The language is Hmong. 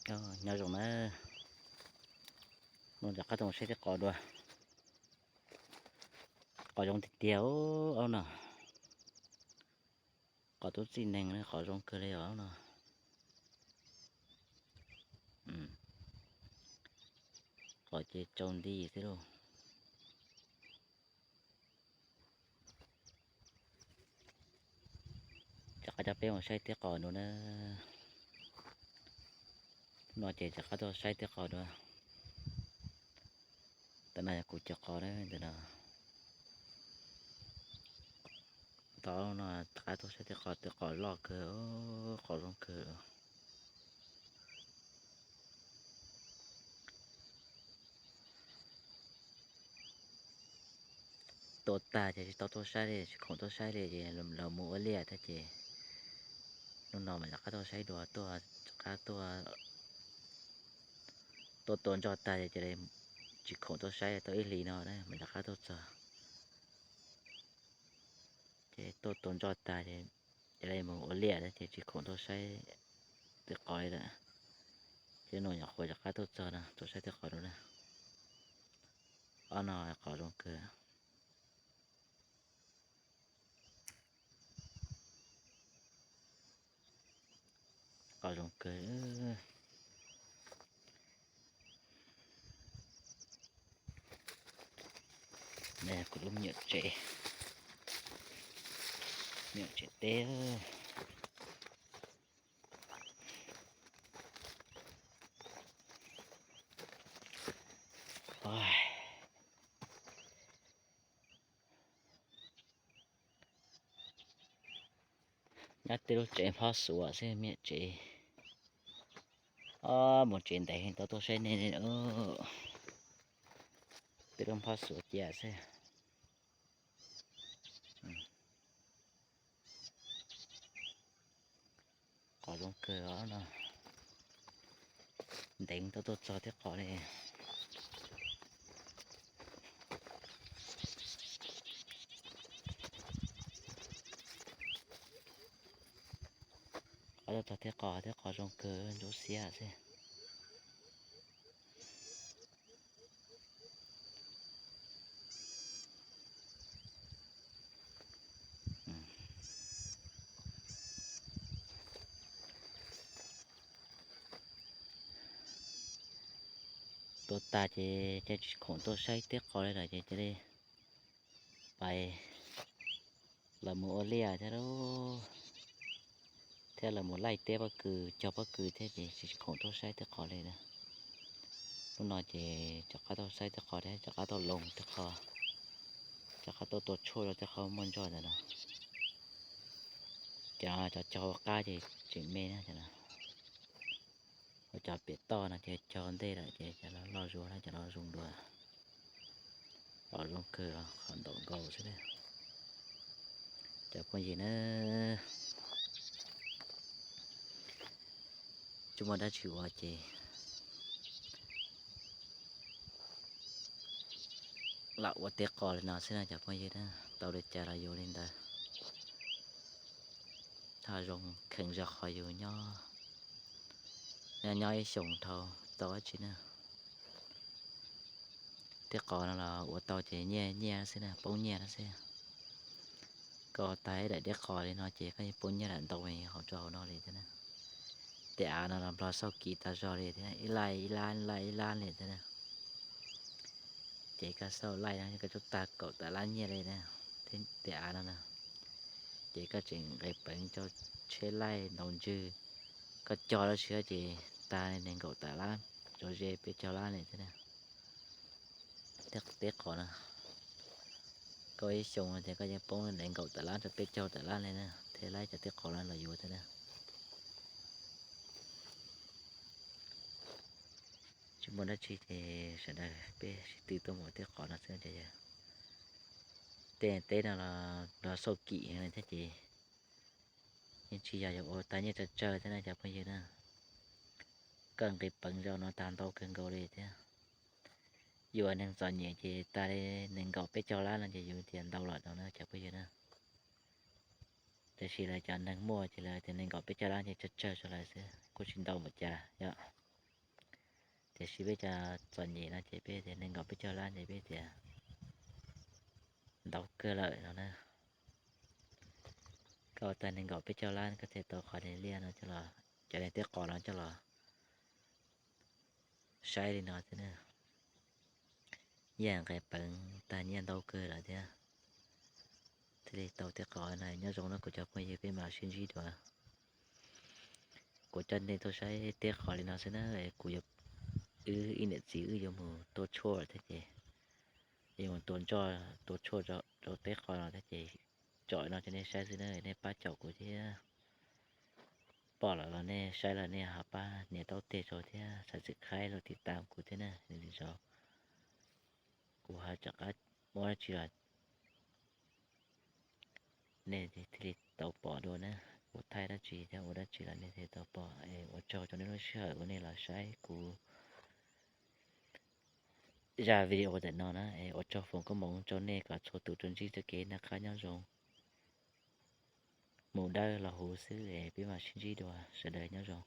Nyob zoo na, no rov qab tuaj saib tej qos dua. Qos zoo tiag tiag, aub no. Qos tub txij neeg, qos zoo kawg li os no. Qos ces tsau nti xwb lauj. Rov qab coj peb mus saib tej qos dua na. No ces rov qab tuaj saib tej qos dua. Tam no yog kuv cov qos na, ntawm no. Tau no rov qab tuaj saib tej qos, tej qos loj kawg, qos zoo kawg. Tua tag ces tsis tau tuaj saib li, tsis khoom tuaj saib li ces los mus ua liaj thiab ces hnub no mas rov qab tuaj saib dua, tuaj rov qab tuaj, tuaj tua ntsoj tag ces cia li tsis khoom tuaj saib, tau ib hlis no na mas rov qab tuaj txog. Ces tuaj tua ntsoj tag ces cia li mus ua liaj thiab ces tsis khoom tuaj saib tej qos li lawm. Ces no nyuam qhuav rov qab tuaj txog no, tuaj saib tej qos dua na. Ob no qos zoo kawg. Qos zoo kawg. Kuv lub me nyuam tsev, me nyuam tsev teb. Nyob tej lub tsev nphob xuav xwb, me nyuam tsev. Ob, mus tsev ntev tau tuaj saib nej. Tej lub nphob xuav cia xwb. Qos zoo kawg os no. Ntev tau tuaj txog tej qos li. Qos tuaj txog tej qos, tej qos zoo kawg, ntsuab xiab xwb. Tua tag ces cia tsis khoom tuaj saib tej qos li lawm ces cia li pais los mus ua liaj thiab lauj, thiab los mus laij teb pob kws, cog pob kws thiab ces tsis khoom tuaj saib tej qos li na. Hnub no ces rov qab tuaj saib tej qos thiab rov qab tuaj loos tej qos, rov qab tuaj tua tshuaj rau tej qhov muaj ntsoj ntawm no. Cov no cov cog ua qab ces tseem me na, cov no. Ua cov pem toj no ces cog ntej lawm ces cov no loj zuag na, cov no zoo dua. Qos zoo kawg, qhov ntaus nkaus xwb na. Cov phooj ywg na, tsis muaj dab tsi ua ces lam ua tej qos li no xwb na cov phooj ywg na, tau li cas los yuav li ntawd. Ho zoo kheev zog qhov yus nyob, nyob ib xyoos dhau tau dab tsi na. Tej qos no los ua tau ces nyiaj nyiaj xwb na, poob nyiaj xwb. Koj tag ib daim dej qos li no ces koj yeej poob nyiaj lam ntau hauv rau hauv no li thiab na. Tej av no los nplog xauj kiv tag zog li thiab, ib laij ib lab, ib laij ib lab li thiab na. Ces koj xauj laij no koj twb tag kaum tawm lab nyiaj li na. Tej av no na, ces koj tseem nqis peev rau tsheb laij ntaus ntswg, koj cog lawm siab ces tag nees nkaum tawm lab, rau ze peb caug lab li thiab na. Tej qos no, koj ib xyoos no ces koj yeej poob nees nkaum tawm lab rau peb caug tawm lab li na, thiaj laib cov tej qos no los yuav thiab na. Tsis muaj dab tsi ces sawv daws peb sib tw tuaj mus tej qos no xwb ces yog tej teb no los nplog xauj kim thiab ces yeej tsis yog yuav ua tag nyiaj tsawg tsawg thiab na cov phooj ywg na. Koj nqis peev rau no tag ntau kawg nkaus li thiab. Yus ua neeg txom nyem ces tag li nees nkaum peb caug lab no ces yus tias ntau lawm no na cov phooj ywg na. Tab sis lawv cov neeg muaj ces lawv tias nees nkaum peb caug lab ces tsawg tsawg rau lawv xwb, kuj tsis ntau npaum cas yom. Tiam sis peb cov txom nyem no ces peb tias nees nkaum peb caug lab ces peb tias ntau kawg lawm no na. Koj ua tag nees nkaum peb caug lab koj thiaj tau qhov niag liaj no coj los, cov niag teb qos no coj los saib li no xwb na. Yeej nqis peev tag nyiaj ntau kawg lawm thiab thiaj li tau teb qos no. Nyob zoo na kuv cov phooj ywg, peb mam sib ntsib dua. Kuv coj nej tuaj saib teb qos li no xwb na, kuv yuav, wb ib niam txiv wb yuav mus tua tshuaj thiab ces yuav mus tua ntsoj tua tshuaj rau teb qos no thiab ces tsom no cho nej saib xwb na, nej pab caum kuv thiab. Pom lawm los nej saib los nej ho pab nias taub teg rau thiab subscribe los tiv tam kuv thiab na. Kuv ho rov qab muab dab tsi los nej thiaj li tau pom dua na. Kuv thaij dab tsi thiab ua dab tsi los nej thiaj tau pom. Ua tsaug rau nej lub sij hawm uas nej los saib kuv zaj video ntawm no na. Ua tsaug foom koob hmoov rau nej kom txhua tus tsuas ntsib txoj kev noj qab nyob zoo, mus dawb los huv xwb. Peb mam sib ntsib dua, sawv daws nyob zoo.